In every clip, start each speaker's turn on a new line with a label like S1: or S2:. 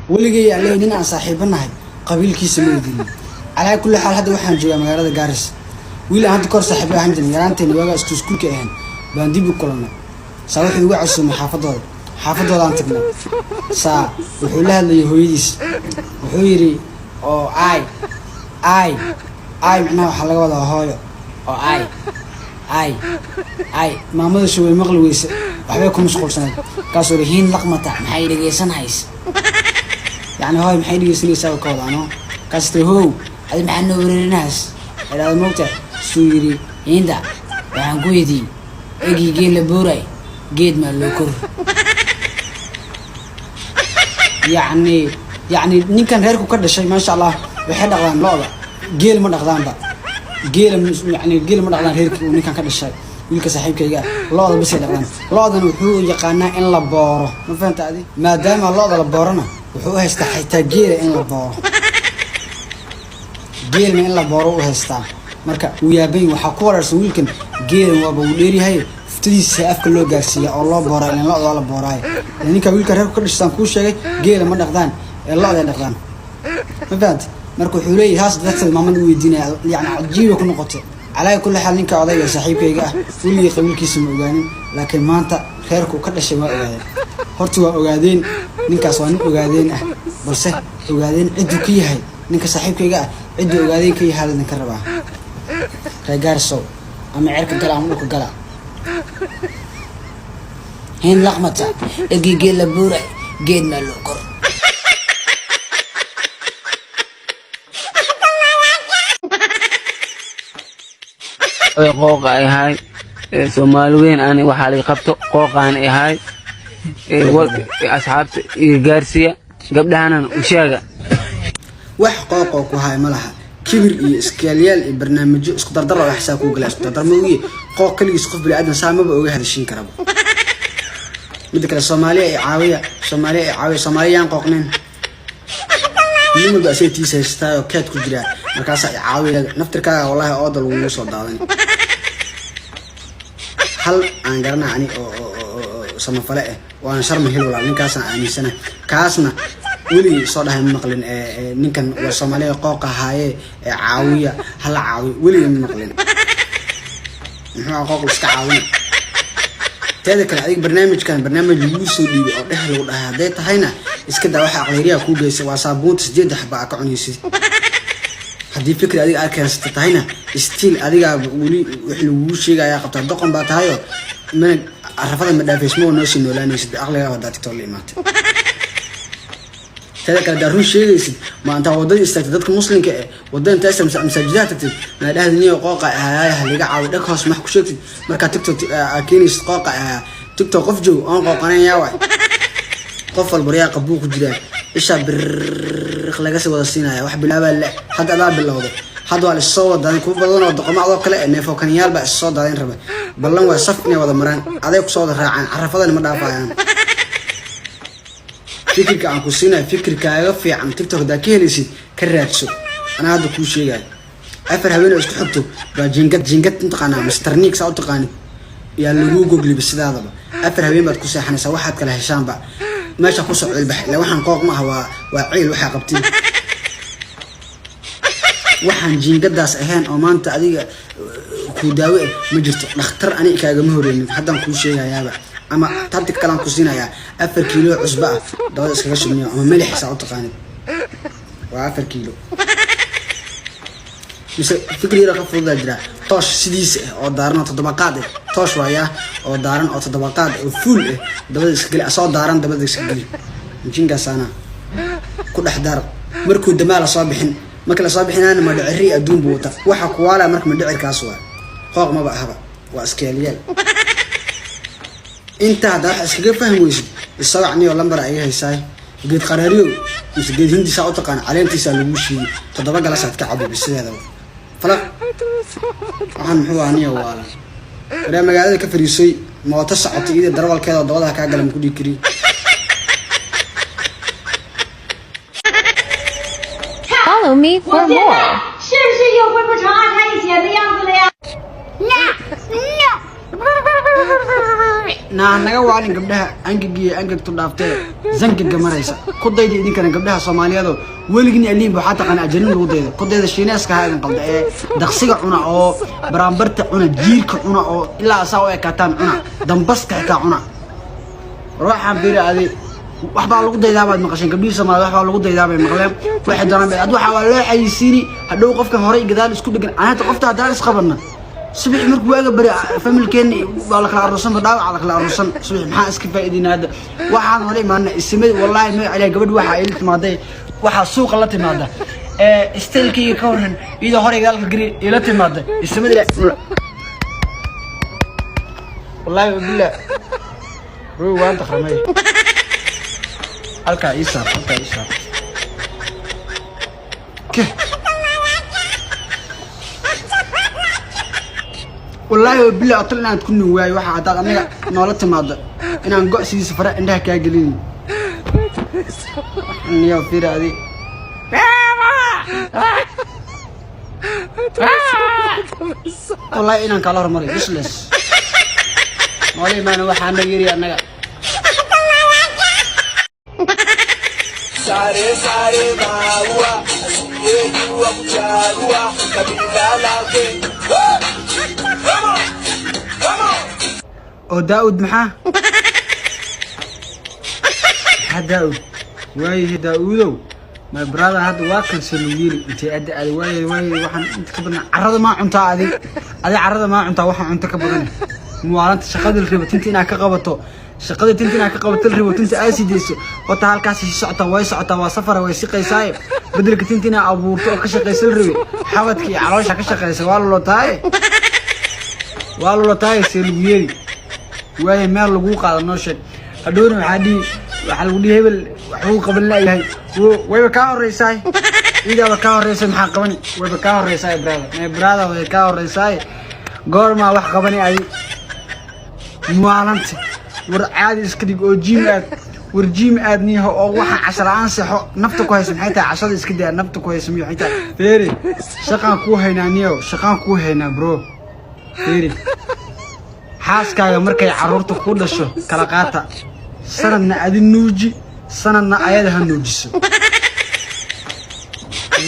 S1: Weligay aan leeyahay nin aan saaxiibo nahay qabiilkiisa ma weydiinin. Calaa kulli xaal, hadda waxaan joogaa magaalada Gaaris. Wiil aan hadda kahor saaxiibo ahaan jirin, yaraanteena waagaa isku iskuulka ahayn, baan dib u kulannay. Saa wuxuu igu casuumay xaafadooda. Xaafadoodaan tagnay. Saa wuxuu la hadlayay hooyadiis. Wuxuu yidhi oo ay ay ay, macnaha waxaa laga wadaa hooyo oo ay ay ay. Maamadashu way maqli weyse, waxbay ku mashquulsanayd. Kaasuu yidhi, "Hiin laqmata, maxay dhegeysanhays?" Yacni hooy, maxay dhegeysanaysaa ka wadaa. No, kaas tiri, "How adi maxaa noo wareerinahays?" Idhahda moogta. Suu yidhi, "Hiinda, waxaan ku weydiiyey, egii geed la booray, geed maa loo kor?" Yacni ninkan reerku ka dhashay, maasha Allah, waxay dhaqdaan lo'da, geel ma dhaqdaanba. Geela, yani geel ma dhaqdaan reerkii uu ninkan ka dhashay, wiilka saaxiibkayga ah. Lo'da basay dhaqdaan. Lo'dana wuxuu yaqaanaa in la booro, ma fahanta adi? Maadaama lo'da la boorona, wuxuu u haystaa xitaa geela in la booro, geelna in la booro u haystaa. Marka wuu yaaban, waxaa ku wareersan wiilkan, geelan waaba uu dheeryahay, fuftadiisa afka loo gaarsiiya oo loo booraa? Ilan lo'da waa la booraayo. Ninka wiilka reerku ka dhashtaan kuu sheegay, geela ma dhaqdaan ee lo'day dhaqdaan, ma fahanta? Marka wuxuu leeyahay haas darteed maamada u weydiinaya. Yani cajiiba ku noqotay. Calaa kulli xaal, ninka odayga saaxiibkayga ah weligii qabiilkiisa ma ogaanin, laakiin maanta reerku ka dhashay waa ogaadeen. Horta waa ogaadeen, ninkaas waa nin ogaadeen ah, balse ogaadeen cidduu ka yahay, ninka saaxiibkayga ah cidduu ogaadeen ka yahay idinka rabaa. Reer Gaarisow, ama cerka gala ama dhulka gala. Hiin laqmata, egii geed la buuray, geed maa loo kor?
S2: Qooqa ay ahay Soomaali weyn, ani waxaa lay qabto qooqaan ahay. Asxaabta iyo gaarsiya, gabdhahanan u sheega.
S1: Wax qooqoo ku haay ma laha. Kibir iyo iskaalyaal iyo barnaamijyo isku dardar oo xasaa kuu galaa, isku dardar ma ogiye. Qooq kaligiis qof biniaadan saa maba oga hadashiin karaba. Midda kale, Soomaaliya ay caawiya, Soomaaliya ay caawiya, Soomaaliya yaan qooqnayn. Nin walba asay tiisa haystaa oo keed ku jiraa, markaasaa i caawiya. Naftirkaaga wallahi ooda lagugu soo daadan. Hal aan garana ani oo samafale ah waana Sharma Hil, walaal. Ninkaasaan aaminsana. Kaasna weligii soo dhahay ma maqlin ninkan waa Soomaaliya qooqa haaye ee caawiya, hala caawiyo, weligii ma maqlin. Muxuu ah qooq la iska caawina? Teeda kale, adiga barnaamijkan barnaamij lagu soo dhiibay oo dheh lagu dhahay hadday tahayna, iska daa. Waxa aqliyariyaha kuu geysa waa saabuunta 8 xaba aa ka cunaysid. Haddii fikri adiga aad keensata tahayna, still adigaa weli wax lagugu sheegayaa qabtaa. Doqon baa tahayo, mana arafada ma dhaafays, ma noo sii noolaanaysid. Aqligaa hadaa TikTok la imaatay. Teeda kale, hadaa run sheegaysid, ma intaa wadada istaagtay, dadka muslimka eh wadada intaa istaagtay, masaajidaha tagtay, maa dhahdi, "Niyo, qooqa ahaaya, haliga caawiyo"? Dhag hoos max ku sheegtid markaa TikTok aa keenaysid, "Qooqa ahaaya"? TikTok qof joog oon qooqanayn yaa waay? Qof walba riyaa qabuu ku jiraa, ishaa biriq laga sii wada siinaya. Wax bilaabaa le hadda adaa bilowday. Hadda waa la issoo wadaadin kuwa badan oo doqomo adoo kale eh, neefoo kaniyaal baa issoo daadin raba. Ballan waa saf inay wada maraan, aday kusoo wada raacaan, carafadana ma dhaafayaan. Fikirka aan ku siinayo, fikirkaaga fiican TikTok haddaa ka helaysid, ka raadso. Anaa hadda kuu sheegayo, 4 haween oo isku xigto baa jingad, jingad mataqaanaa, masternik saa u taqaanid, yaa laguu gogliba. Sidaadaba 4 haween baad ku seexanaysaa. Waxaad kala heshaanba meesha kusoo ciilbax. Ila waxaan qooq ma aha, waa ciil waxaa qabtiin. Waxaan jiingadaas ahayn oo maanta adiga kuu daawo eh ma jirto. Dhakhtar ani kaagama horeynin, haddaan kuu sheegayaaba. Ama tabtik kalaan ku siinayaa: 4 kiilo cusbo ah dabada iskaga shubniyo, ama milix saa u taqaanid, waa 4 kiilo. Mise fikri yar ka fududaa jira: toosh sidiisa ah oo daaran oo 7 qaad ah, toosh waayaa oo daaran oo 7 qaad oo fuul ah, dabada iska geli. Asoo daaran dabada iska geli, jinkaasana ku dhex daar. Markuu damaa lasoo bixin, marka lasoo bixinaana madhiciri adduun buu wata. Waxa kuwaalaya marka madhicirkaas waa qooq maba ahaba, waa iskeelyaal. Inta haddaa wax iskaga fahmi weysid, isaga aniyo lambar iga haysaay. Geed qaraariyo mise geed hindisaa u taqaan, caleentiisaa lagu shiiday, 7 galasaad ka cabibi sideedaba. Falaq waxaan muxuu ahaa niyo waalan? Waraa magaalada ka fariisay, mooto socotay iyada darawalkeeda oo dabadaha kaa gala ma ku dhihi kari.
S3: Follow me
S4: 我
S3: for
S4: 现
S3: more.
S4: 在是不是又恢复成阿开以前的样子了呀？
S3: No, no.
S1: Naa naga waalin gabdhaha angagiyo angagtu dhaaftee zangaga maraysa. Ku dayda idinkana gabdhaha Soomaaliyeedoo weligin aliinba waxaa taqaana ajanin lagu dayda. Ku dayda Shiineeska ha idin qalda ee daqsiga cuna oo baraambarta cuna, jiirka cuna oo ilaa asaa u ekaataan cuna, dambaska xitaa cuna. War waxaan biri adi wax baa lagu daydaa baad maqasheen. Gabdhihii Soomaaliyed wax baa lagu daydaa bay maqleen. Waxay doonaan bay ad waxa waa loo xayisiini hadhow qofka horey gadaal isku dhegan. Aan hadda qofta haddaan isqabanna, subax markuu waaga bari familkeen waa la kala aruursan, dhaawaca la kala aruursan subax. Maxaa iska faa'iideynaa hadda? Waxaan hore imaana isimada, wallaahi ma celiya. Gabadh waxa ay la timaaday, waxaa suuqa la timaada ee stylekayga ka waran, iyadoo horey gadaalka gari ila timaada isimada. Wallaahi billah ruu waan taqramay. Halkaa ii saar, halkaa ii saar. Ke wallaahi oo billah otal inaan ku nin waayo. Waxa haddaad anaga noola timaado inaan go' sidiisa fara indhaha kaa gelinin niyo fiiri adi. Wallaahi inaan kala hormaray useless noola imaana. Waxaa naga yiri annaga oo Daa'ud. Maxaa Daa'ud waayahay? Daa'uudow, my brother, hadda waa kanse lagu yiri intee adda aada waayahay waayahay. Waxaan inta ka badan carrada maa cuntaa adi? Adi carrada maa cuntaa? Waxaan cunto ka badan muwaalanta. Shaqada la rabo tinta inaad ka qabato, shaqada tinta inaad ka qabato la rabo, tinta aad sideyso wata halkaas sii socotaa, way socotaa, waa safara, way siqaysaaye. Bedelka tinta inaad abuurto oo ka shaqaysa la rabe, xabadka iyo caloosha ka shaqaysa. Waa lolotaaye, waa lolotaaye. See lagu yeeli waaye? Meel laguu qaado noo sheeg. Hadhowna waxaa dhihi, waxaa lagu dhihi hebel waxbuu qaban la'yahay. Wayba kaa horeysaay, iidaaba kaa horeysa. Maxaa qabani? Wayba kaa horeysaay, brother, my brother, way kaa horeysaay. Goormaa wax qabani adi maalanta? War caadi iska dhig oo gym aad. War gym aad niyaho oo waxa casho la'aan seexo. Nafta ku hayso maxay tahay? Cashada iska daa. Nafta ku hayso miyo maxay tahay? Feeri, shaqaan kuu haynaa niyow, shaqaan kuu haynaa, bro. Feeri, xaaskaaga markay carruurta ku dhasho kala qaata. Sanadna adi nuuji, sanadna ayada ha nuujiso.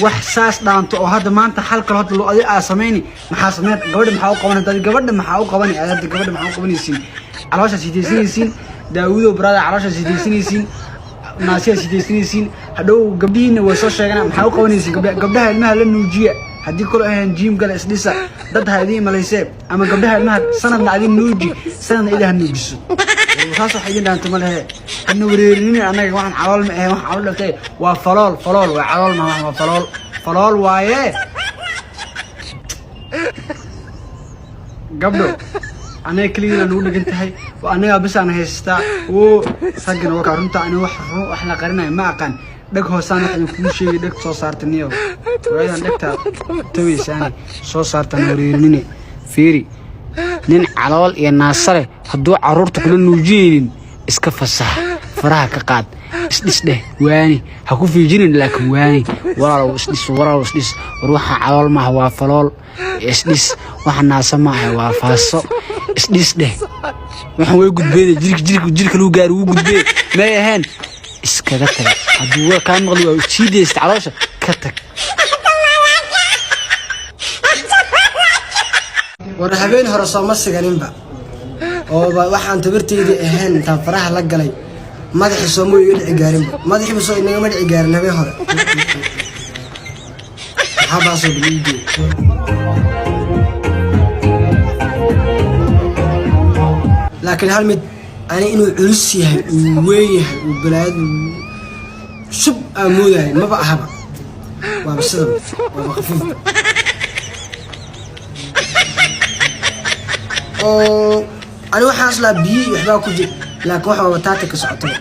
S1: Wax saas dhaanto oo hadda maanta xal kale hadda adi aa samayni maxaa sameyn? Gabadha maxaa u qaban hadda? Gabadha maxaa u qabani aad hadda? Gabadha maxaa u qabanaysiin? Caloosha sidaysanaysiin, Daawudow, brother, caloosha sidaysanaysiin, naasiya sidaysanaysiin. Hadhow gabdhihiina way soo sheegana. Maxaa u qabanaysiin gabdhaha? Gabdhaha ilmaha la nuujiya. Haddii kale ahayn gym gala, isdhisa, dad ha idiin imalaysee. Ama gabdhaha ilmaha sanadna adin nuuji, sanadna ida ha nuujiso. Saas wax idin dhaanto ma lehe. Hana wareerinin annaga. Waxaan calool ma ahe, waxaan calool dhaftay waa falool. Falool waa calool ma? Waa falool, falool waaye. Gabdho anaga keligiina nagu dhegan tahay, waa annagaa bisaan haystaa. Oo raggana waa kaa runta. Ani wax run wax la qarinayo ma aqaan. Dheg hoosaan wax idin kuu sheegay, dheg soo saarta niyow. Waayadan dhegta tawaysaani soo saartaan wareerinine. Fiiri, nin calool iyo naasa leh hadduu carruurta kula nuujinaynin, iska fasax, faraha ka qaad, isdhis dheh, waani, ha ku fiijinin, laakiin waani: walaalow isdhis, walaalow isdhis. War waxaa calool maaha, waa falool, isdhis. Waxa naasa maaha, waa faaso, isdhis dheh. Waxaan way gudbeede jirka, jirka, jirka lagu gaari wuu gudbee. May ahayn iskaga taga. Hadduu waa kaa maqli waa sii deysta, caloosha ka tag. War habeen hore sooma siganinba ooba waxaan tabarteydii ahayn intaan faraha la galay madaxii sooma iga dhici gaarinba, madaxiiba soo inagama dhici gaarin habeen hore. Maxaa baasoo baliigee? Laakiin hal mid ani inuu culus yahay, uu weyn yahay, uu balaayad shub aan moodahay maba ahaba. Waaba sidaba, waaba khafiifba oo ani waxaan islaa biyo iyo waxbaa ku jir, laakiin waxa waaba taatika socotaba,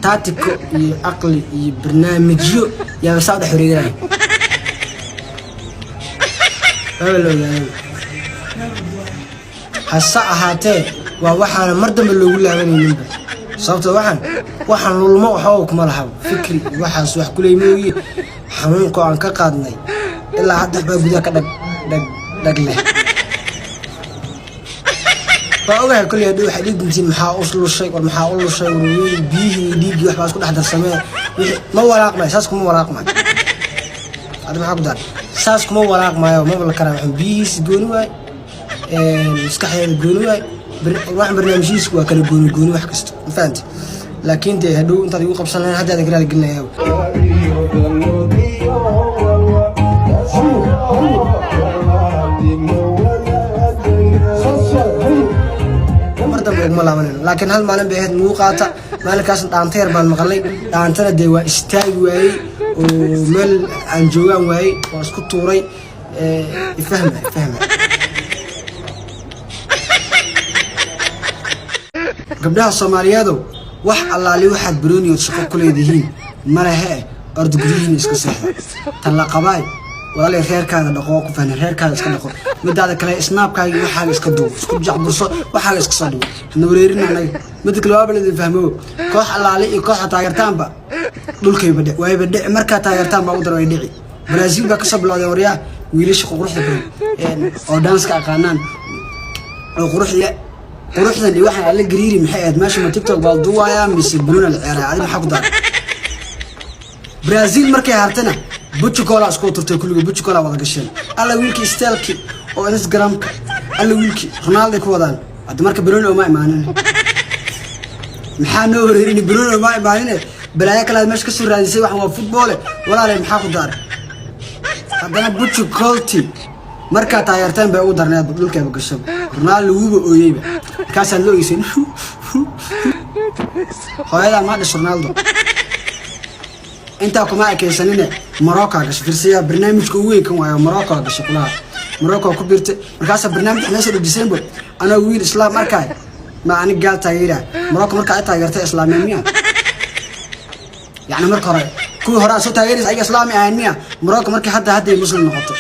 S1: taatiko iyo aqli iyo barnaamijyo yaaba saa u dhex wareeganaya. Waaba la ogaadaba. Hase ahaatee waa waxaana mar dambe loogu laabanayninba, sababtoo waxaan lulmo waxba kuma lahaba. Fikri iyo waxaas wax kuley mooye, xanuunka aan ka qaadnay ilaa hadda waxbaa gudaha ka dhag dhag dhag leh. Waa ogahay kolley hadhow waxay dhihi doontiin, maxaa u lushay? War maxaa u lushay? War wiil, biyihii iyo dhiiggii wax baa isku dhex darsamee. Wixii ma walaaqmayo, saas kuma walaaqmayo. Hadda maxaa ku dar? Saas kuma walaaqmayo, maba la karaa. Waxaan biyihiisa gooni waay, maskaxdeeda gooni waay, wax barnaamijyihiisa waa kala gooni gooni, wax kasta ma fahanti. Laakiin dee hadhow intaad igu qabsan lahayn, hadda adan karaali gelinaya. Mar dambe uguma laabanayno, laakiin hal maalin bay ahayd nagu qaata. Maalinkaasna dhaanta yar baan maqalnay. Dhaantana dee waa istaagi waayey oo meel aan joogaan waayey, waa isku tuuray. Ifahma, ifahma. Gabdhaha Soomaaliyeedow, wax allaali waxaad barooniyood shaqo ku leedihiin ma lehe. Orda, guryihiina iska seexda. Tallaqabaay, walaalay, reerkaaga dhaqo, ku fahna, reerkaaga iska dhaqo. Midaada kale, Snapkaaga iyo waxaaga iska duub, isku jacburso, waxaaga iska soo dhigo, hana wareerin anaga. Mida kale, waaba laidin fahmo, koox allaali iyo kooxa taageertaanba dhulkayba dhic, wayba dhici. Markaa taageertaan baa u dar, way dhici. Brazil baa kasoo bilowday. Waryaa, wiilasha quruxda badan oo dance-ka aqaanaan oo quruxda quruxdan iyo waxaan alla gariiri, maxay ahayd meesha? Ma TikTok baa la duuwayaa mise banooni la ciyaaraya? Adi maxaa ku daray? Brazil markay hartana, Bujucola isku turtay, kulliga Bujucola wada gasheen. Alla wiilkii styleki oo Instagramka, alla wiilkii Ronaldo ku wadaan. Hadda marka banooni uma imaanin, maxaa noo horeerin? Banooni uma imaanin, balaayo kale aad meesha kasoo raadisay. Waxaan waa football, walaalay, maxaa ku daaray? Haddana Bujucolti markaa taageerteen bay ugu darneed, dhulkayba gashaba. Ronaldo wuuba ooyeyba, markaasaad la ogeysay. Hooyadaa maa dhish Ronaldo? Intaa kuma ekaysanine, Morocco gashay. Fiirsiyaa, barnaamijka ugu weyn kan waayo. Morocco gashay kulaha, Morocco ku biirtay. Markaasaa barnaamij noo soo dhejiseenbo, anoo wiil islaam arkaay ma ani gaal taageera. Morocco markaa ay taageertay, islaameen miya? Yacni marka hore kuwii hore aad soo taageeraysa ayaga islaami ahayn miya? Morocco markii hadda hadday muslim noqoto,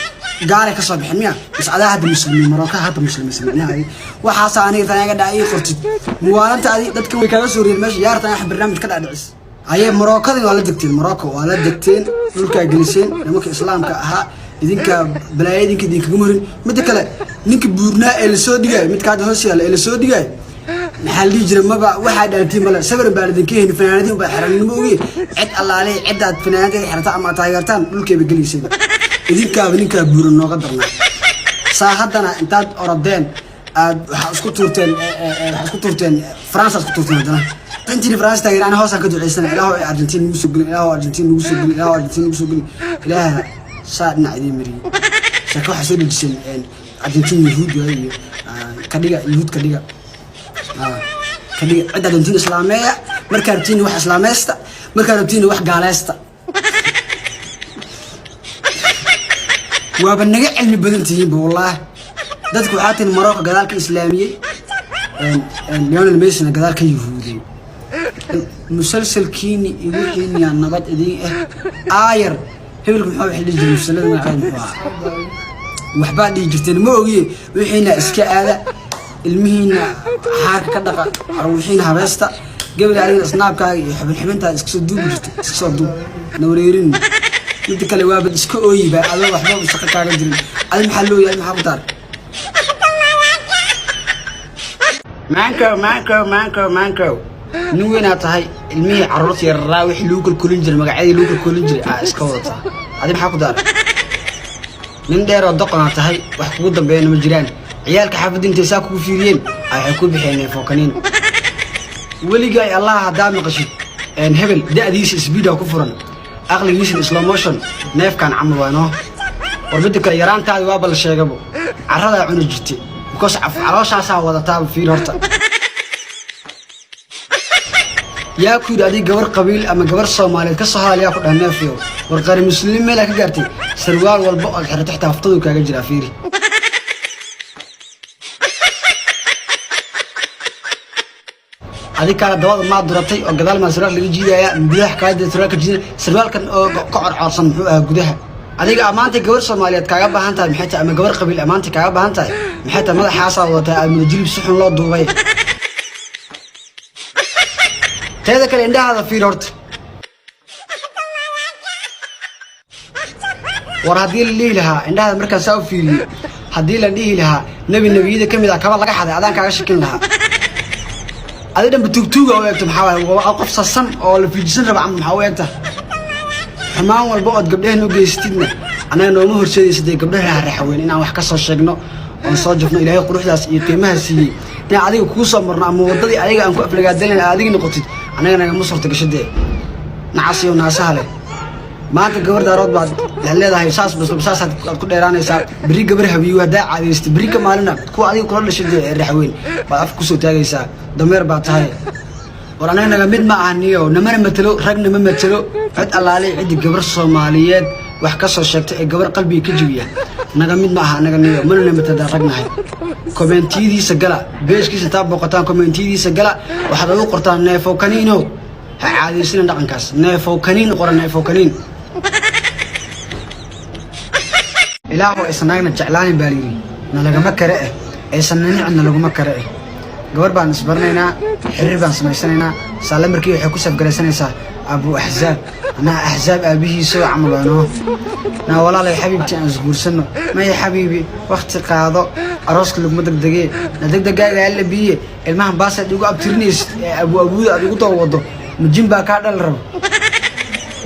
S1: gaalay kasoo bixin miya? Bas adaa hadda muslimiin, Morocco hadda muslimiin micnaha waxaasaa aniga tan iga dhaa ii qortid muwaalanta. Adi dadka way kaaga soo reer meesha yaartan wax barnaamij ka dhaadhicis ayay. Morocadin waa la degteen, Morocco waa la degteen, dhulkaa geliseen nimanka islaamka ahaa. Idinka balaaya idinka idinkagama horin. Midda kale, ninka buurnaa ee lasoo dhigayo, midka hadda hoos yaalla ee lasoo dhigayo, maxaa la dhihi jiray? Maba waxaa dhaantiin male, sawir baan idinka heyni, fanaanadiin baa xiran. Ma ogi cid allaale ciddaad fanaanadeeda xirata ama aad taageertaan, dhulkayba gelaysayba. Idinkaaba ninkaa buuran nooga darnaa. Saa haddana intaad orodeen aad waxaa isku tuurteen, waxaa isku tuurteen France, isku tuurteen. Haddana intiina France taageer, ana hoosaan ka duceysana: Ilaahu Argentina nagu soo gelin, Ilaahu Argentina nagu soo gelin, Ilaahu Argentina nagu soo gelin. Ilaaha saa dhinac idiin mariyey. Sheeko waxaa soo dhejiseen Argentina yahuud waaye iyo kadhiga yahuud, kadhiga kadhiga cidda Argentina islaameeya. Markaa rabtiin wax islaameysta, markaa rabtiin wax gaaleysta. Waaba naga cilmi badan tihiinba, wallaahi. Dadku waxaa tihin Morocco gadaal ka islaamiyey, Lionel Messina gadaal ka yahuudiyey. Musalsalkiini iyo wixiiniyaa nabad idiin ah. Aayar hebelka muxuu wax dhihi jiray? Musalada magaceed muxuu ahaa? Waxbaa dhihi jirteen, ma ogiye. Wixiina iska aada, ilmihiina xaarka ka dhaqa, wixiina habeesta. Gabadha, adigana Snapkaaga iyo xubin xubintaada iska soo duubi jirta, iska soo duub, na wareerin. Midda kale, waabad iska ooyiba adoo waxba shaqo kaaga jirin. Adi maxaa loo yahay? Maxaa ku daar? Maankow, maankow, maankow, maankow, nin weynaa tahay. Ilmihii carruurta yararaa wixii lagu kalkolin jiray, magacyadii lagu kalkolin jiray aa iska wadataa. Adi maxaa ku daaray? Nin dheer oo doqonaa tahay, wax kugu dambeeyana ma jiraan. Ciyaalka xaafadda intay saa kugu fiiriyeen ay waxay ku bixiyeen fookaniin. Weligaa Allah haddaa maqashid hebel da'diisa speeda ku furan, aqligiisana slow motion, neefkan camal waa noo. War midda kale, yaraantaadi waaba la sheegabo, carradaa cuni jirtay, because calooshaasaa wadataaba. Fiir horta, yaa ku yidhi adig gabar qabiil ama gabar Soomaaliyeed ka soo hadal? Yaa ku dhah neefiyo? War qari muslimiin meelaa ka gaartay, sarwaal walba ood xirato xitaa haftadu kaaga jiraa. Fiiri, adig kaala dabada maa duratay oo gadaal maa sarwaal laga jiidaya, gudaha kaa sarwaalka jiida, sarwaalkan oo ka corcoorsan muxuu ahaa gudaha? Adiga ammaantay gabar Soomaaliyeed kaaga baahan tahay maxay tahay? Ama gabar qabiil ammaantay kaaga baahan tahay maxay tahay? Madaxaasaa wadataa aad mudajilib si xun loo duubay. Teeda kale, indhahaada fiir horta. War haddii la dhihi lahaa indhahaada markaan saa u fiiriyey, Haddii la dhihi lahaa nebi nebiyada ka mid ah kaba laga xaday, adaan kaaga shakin lahaa. Adi dhanba tuugtuuga u eegto. Maxaa waaye? Waa qof sasan oo la fiijisan raba camal. Maxaa u eegta? Xumaan walba ood gabdhaheen u geysatidna annaga nooma horseedaysa dee gabdhaha raxweyn inaan wax ka soo sheegno oon soo jafno. Ilaahay quruxdaas iyo qiimaha siiyey inaan adiga kuu soo marno ama waddadii adiga aan ku aflagaadalin aad adiga noqotid, annaga nagama suurta gasho dee. Nacas iyo naasaha leh, maanta gabar Daarood baad leedahay, saas bas saas aad ku dheeraanaysaa. Berri gabar Habiyo haddaa caadaystay, berri ka maalina kuwa adiga kula dhashay dee ee Raxweyn baad afka kusoo taagaysaa. Dameer baa tahay. War anaga naga mid ma ahaniyo, namana matelo, ragna ma matelo. Cid allaale ciddi gabar Soomaaliyeed wax ka soo sheegtay ee gabar qalbiga ka jabiya naga mid ma aha anaga niyo, mana na matadaan ragnahay. Comment-iyadiisa gala, page-kiisa intaa booqataan, comment-iyadiisa gala, waxaad ugu qortaan "neefow kaniinow, ha caadaysina dhaqankaas". "Neefow kaniin" qora, "neefow kaniin". Ilaahu aysan naagna jeclaanin baa layidhi, nalagama kare eh, aysan nanicin nalaguma kare eh. Gabar baan isbaranaynaa, xiriir baan samaysanaynaa. Saale markii waxay ku safgaraysanaysaa Abu Axzaab, anaa Axzaab aabihiisoo camal waanoo naa. Walaalay, xabiibti, aan isguursano. Maya xabiibi, wakti qaado, arooska laguma degdegee. Na degdegaaga alla biiye. Ilmahan baasaad igu abtirinaysid ee abu abuuda aad igu daba wado, majin baa kaa dhal rabo.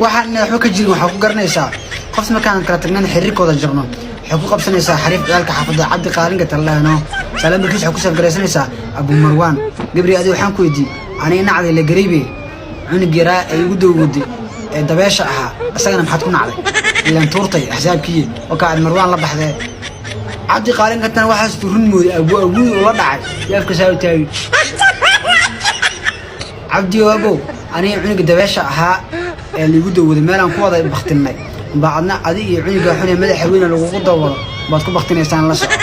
S1: Waxaan waxba ka jirin waxaa ku garanaysaa, qof markaan kala tagnan xiriirkooda jirno, waxay ku qabsanaysaa xariif ciyaalka xaafadda Cabdi Qaalinka tallahno. Saale markiis waxay ku safgaraysanaysaa Abu Marwaan. Gabri, adi waxaan ku weydiiyey, aniga nacday la garaybe, cunug yaraa ee igu dawwaday ee dabeesha ahaa, isagana maxaad ku nacday? Ilaan tuurtay axsaabkiiye oo kaa aad Marwaan la baxdee. Cabdi Qaalinkantana waxaas run mooday, abu abuud ula dhacay iyo afka saa u taagi. Cabdi abow, aniga cunuga dabeesha ahaa ee laigu dawwaday meelaan ku wada baktinay baa adna adi iyo cunuga xun ee madaxa weyne lagugu dawado baad ku baktinaysaan. La soco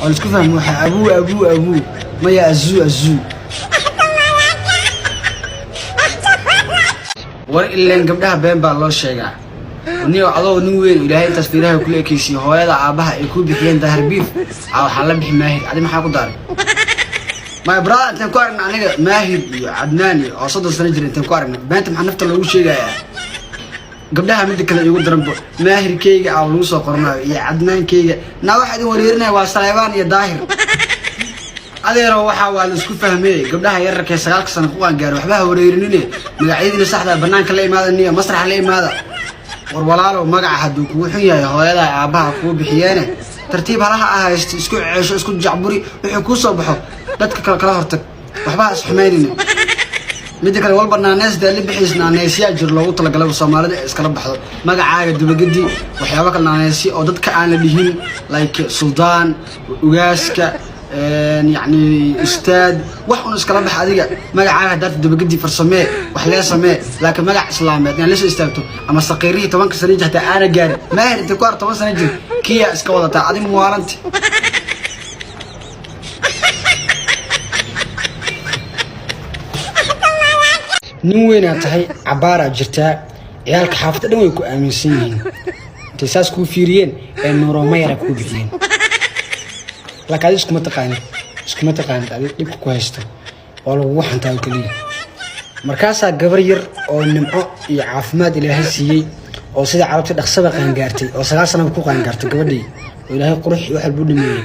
S1: oo laisku fahmo. Waxa abuu abuu abuu maya, azuu azuu. War ileen gabdhaha been baa loo sheegaa. Niyo adoo nin weyn, Ilaahay intaas fiiraha kula ekeysiye, hooyada aabbaha ay kuu bixiyeen Dahar Biif aa waxaa la bixi Maahir. Adi maxaa ku daaray, my brother? Intaan ku aragna aniga Maahir iyo Cadnaan iyo oo 30 sano jira intaan ku aragna. Beenta maxaa nafta loogu sheegayaa gabdhaha? Midda kale igu daranbo, Maahirkeyga aa lagu soo qoranayo iyo Cadnaankeyga. Naa waxaa idin wareerinaya waa Saleebaan iyo Daahir. Adeero, waxaa waa la isku fahmee. Gabdhaha yararka ee 9-ka sano ku qaangaaro waxba ha wareerinine. Magacyadiina saxda banaanka la imaada niyo, masraxa la imaada. War walaalow, magaca hadduu kugu xun yahay, hooyada aabbaha kuu bixiyeene, tartiib halaha ah haysto, isku ceesho, isku jacburi, wixii kuu soo baxo dadka kale kala hortag. Waxba ha isxumaynine. Midda kale, walba naanees dee la bixiis, naaneesyaa jir loogu talagalay Soomaalida ee iskala baxdo. Magacaaga dubagedi, waxyaabo kale naaneesya oo dadka aan la dhihin, like suldaan, ugaaska, yacni ustaad, wax un iskala bax. Adiga magacaaga haddaad dubagedi farsamee, wax lee samee, laakiin magac islaameed inaad lasoo istaagto ama saqiirihii 10-ka sano jir hataa aana gaarin. Maahir inta ku ar 10 sano jir kiyaa iska wadataa adi muwaalanti. Nin weynaa tahay, cabaaraa jirtaa, ciyaalka xaafadda dhan way ku aaminsan yihiin. Intay saas kuu fiiriyeen ee nuurooma yara kuu bixiyeen, laakiin adi iskuma taqaanid, iskuma taqaanid. Adi dhibka ku haysto waa lagugu xantaa oo keliya. Markaasaa gabar yar oo nimco iyo caafimaad Ilaahay siiyey oo sida Carabta dhaqsaba qaangaartay oo 9 sanaba ku qaangaartay gabadhii oo Ilaahay qurux iyo wax walba u dhameeyey,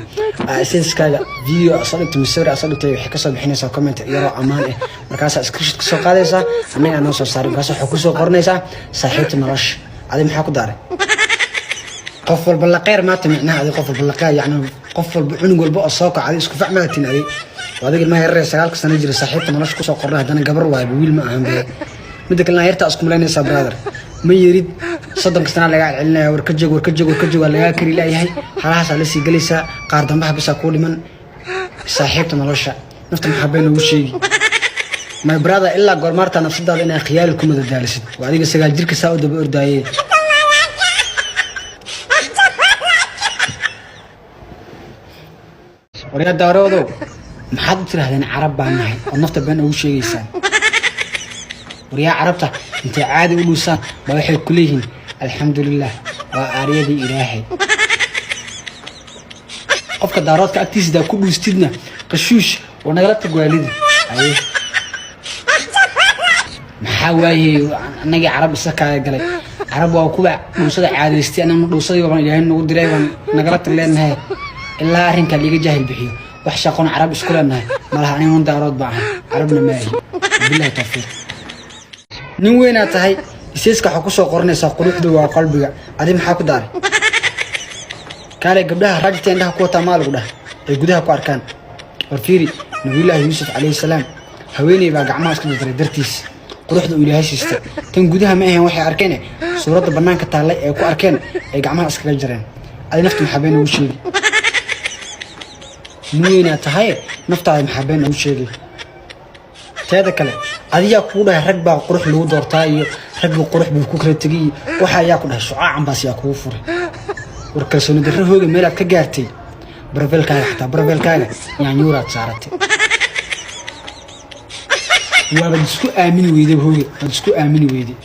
S1: status-kaaga video aa soo dhigtay, masawir aa soo dhigtay, waxay kasoo bixinaysaa comment iyadoo ammaan ah. Markaasaa screenshot kasoo qaadaysaa, annaga noo soo saaray. Markaas waxaa kusoo qoranaysaa "saaxiibta nolosha". Adi maxaa ku daaray? Qof walba la qeyr maata micnaha. Adi qof walba la qeyr, yacni qof walba, cunug walba oo soo kaca adi isku facmadatin. Adi oo adiga ilmaha yararee 9-ka sano jira saaxiibta nolosha kusoo qornay, haddana gabar waayba, wiil ma ahan be. Midda kalena yartaa isku malaynaysaa, brother, ma yerid. 30-ka sanaa lagaa celinaya. War ka joog, war ka joog, war ka joog, waa lagaa kari laayahay. Halahaasaa la sii gelaysaa, qaar dambaha bisaa kuu dhiman. Saaxiibta nolosha nafta maxaa bay noogu sheegi, my brother? Ilaa goormaartaa nafsadaada inaa khiyaali ku madadaalisid? Waa adiga 9 jirka saa u daba ordaaye. Waryaa Daaroodow, maxaad u tiraahdeen Carab baan nahay ood nafta been ugu sheegaysaan? Waryaa, Carabta intay caadi u dhuusaan baa waxay ku leeyihiin "alxamdulilah, waa aaryadii Ilaahay". Qofka Daaroodka agtiisa daa ku dhuustidna, qashuush waa nagala tag waalida. Haye, maxaa waayey annagii Carab isa kaaga galay? Carab waa kuwa dhuusada caadaystay, anagna dhuusadii baan Ilaahay nagu diray, baan nagala tag leenahay. Ilaa arrinkaa liiga jaahil bixiyo, wax shaqoon Carab isku leenahay malaha. Aniga Daarood baa ahay, Carabna maahi. Billahi tawfiiq. Nin weynaa tahay, statuska waxaa kusoo qoranaysaa "Quruxdu waa qalbiga." Adi maxaa ku daaray? Kaale, gabdhaha raajita indhaha ku wataa maa lagu dhaha ay gudaha ku arkaan? War fiiri, Nabiyullaahi Yuusuf calayhi salaam haweeney baa gacmaha isku dardaray dartiis. Quruxda uu Ilaahay siistay tan gudaha ma ahayn. Waxay arkeen suuradda bannaanka taallay ee ku arkeen ay gacmaha iskaga jareen. Adi nafta maxaa been ugu sheegi? Nin weynaa tahay, naftaada maxaa been ugu sheegay? Teeda kale, adiyaa kugu dhahay rag baa qurux lagu doortaa iyo ragga qurux buu ku kala tegay iyo waxa ayaa ku dhahay? Shucaacan baas yaa kugu furay? War kalsooni darro hooga meelaad ka gaartay. Profilekaaga, xataa profilekaaga yaanyuuraad saaratay. Waabaad isku aamini weyday hooge, waad isku aamini weyday.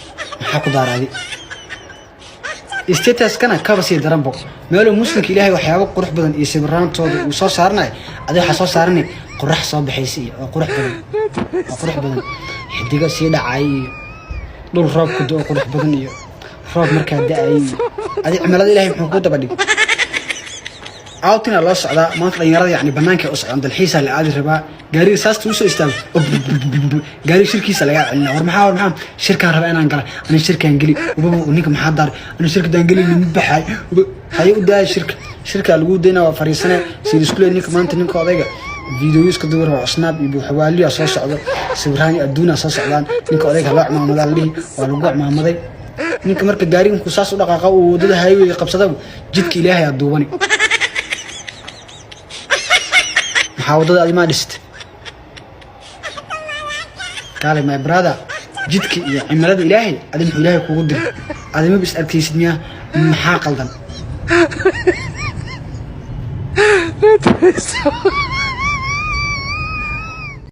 S1: Maxaa ku daaraaday? Statuskana kaba sii daranbo. Meeluu Muslimka Ilaahay waxyaabo qurux badan iyo sawiraantooda uu soo saaranayo, adi waxaa soo saaranay qorax soo baxaysa iyo oo qurux badan, oo qurux badan, xidigo sii dhacay iyo dhul roob ku do qurux badan iyo roob markaa da-ay. Iyo adi cimilada Ilahay muxuu kuu daba dhigay? Outingna loo socdaa maanta dhalinyarada, yani banaanka u socdaan, dalxiisaa la aadi rabaa. Gaariga saasta usoo istaago, gaariga shirkiisa lagaa celina. War maxaa? War maxaa? Shirkaan rabaa inaan gala ani, shirkaan geli. Ubaba ninka maxaa daaray? Ani shirkadaan geli nima baxaay. Haye, u daaya shirka, shirkaa lagu dayna, waa fariisane sida isku leey. Ninka maanta, ninka odayga videoyo iska duwar waa Snap iyo buuxawaaliya soo socdo, sawiraan iyo adduunaa soo socdaan. Ninka odayga loo cimaamadaa la dhihi, waa lagu cimaamaday. Ninka marka gaariga markuu saas u dhaqaaqa, uu wadada highway qabsadaba, jidka Ilaahay aa duubani. Maxaa waddada adimaa dhistay? Kaale, my brother, jidka iyo cimilada Ilaahay adi muxuu Ilaahay kugu diray? Adi maba is arkaysid miyaa? Maxaa qaldan?